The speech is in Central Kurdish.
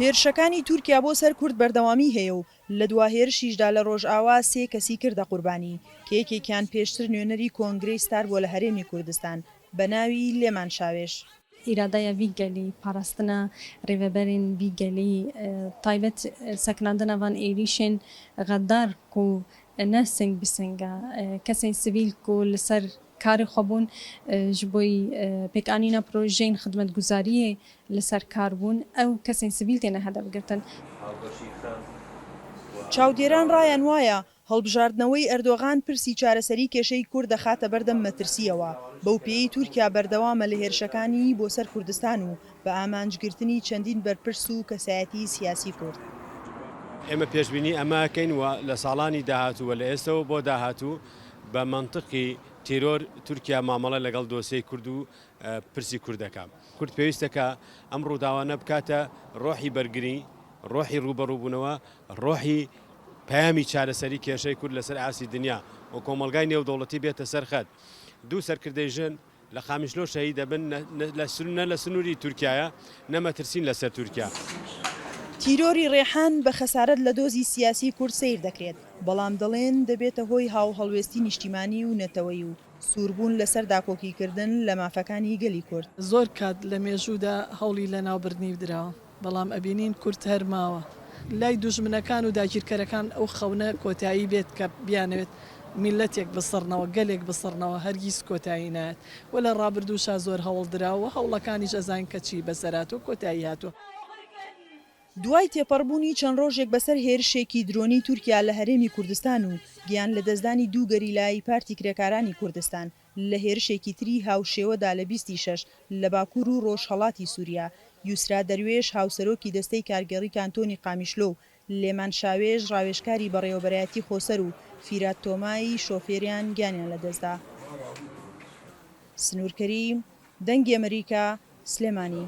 هێرشەکانی تورکیا بۆ سەر کورد بەردەوامی هەیە و لە دوا هێرشیشدا لە ڕۆژئاوا سێ کەسی کردە قوربانی کە یەکێکیان پێشتر نوێنەری کۆنگرەی ستار بووە لە هەرێمی کوردستان بە ناوی لێمان شاوێش. ئیرادەیا ڤی گەلی، پاراستنا رێڤەبەرێن ڤی گەلی، تایبەت سەکناندنا ڤان ئێریشێن غەدار کو نە سنگ بە سنگە کەسێن سڤیل کو لە سەر کارێ خوە بوون ژ بۆی پێکئانینا پرۆژەین خدمەتگوزاریێ لە سەر کار بوون ئەو کەسێن سڤیل تێنە هەدەف گرتن. چاودێران ڕایان وایە هەڵبژاردنەوەی ئەردۆغان پرسی چارەسەری کێشەی کورد دەخاتە بەردەم مەترسییەوە، بەو پێیەی تورکیا بەردەوامە لە هێرشەکانی بۆ سەر کوردستان و بە ئامانجگرتنی چەندین بەرپرس و کەسایەتی سیاسی کورد. ئێمە پێشبینی ئەمە ئەکەین و لە ساڵانی داهاتوو و لە ئێستەوە بۆ داهاتوو بە مەنتقی تیرۆر تورکیا مامەڵە لەگەڵ دۆسیەی کورد و پرسی کورد دەکا. کورد پێویستە کە ئەم ڕووداوانە بکاتە ڕۆحی بەرگری، ڕۆحی ڕووبەڕووبوونەوە، ڕۆحی پەیامی چارەسەری کێشەی کورد لەسەر ئاستی دنیا و کۆمەڵگای نێودەوڵەتی بێتە سەر خەت. دوو سەرکردەی ژن لە قامیشلۆ شەهید دەبن نە لە سنووری تورکیایە نە مەترسین لەسەر تورکیا. تیرۆری ڕێحان بە خەسارەت لە دۆزی سیاسی کورد سەیر دەکرێت، بەڵام دەڵێن دەبێتە هۆی هاوهەڵوێستی نیشتیمانی و نەتەوەیی و سووربوون لەسەر داکۆکیکردن لە مافەکانی گەلی کورد. زۆر کات لە مێژوودا هەوڵی لەناوبردنی دراوە، بەڵام ئەبینین کورد هەر ماوە. لای دوژمنەکان و داگیرکەرەکان ئەو خەونە کۆتایی بێت کە بیانەوێت میللەتێک بسڕنەوە، گەلێک بسڕنەوە، هەرگیز کۆتایی نایەت و لە ڕابردووشا زۆر هەوڵ دراوە و هەوڵەکانیش ئەزانین کە چی بەسەر هاتووە، کۆتایی هاتووە. دوای تێپەڕبوونی چەند ڕۆژێک بەسەر هێرشێکی درۆنی تورکیا لە هەرێمی کوردستان و گیان لەدەستدانی دوو گەریلای پارتی کرێکارانی کوردستان لە هێرشێکی تری هاوشێوەدا لە 20 ی شەش لە باکوور و ڕۆژهەڵاتی سوریا، یوسرا دەروێش هاوسەرۆکی دەستەی کارگێڕی کانتۆنی قامیشلۆ و لێمان شاوێژ ڕاوێژکاری بەڕێوەبەرایەتی خۆسەر و فیرات تۆمای شۆفێریان گیانیان لەدەستدا. سنوور کەریم، دەنگی ئەمریکا، سلێمانی.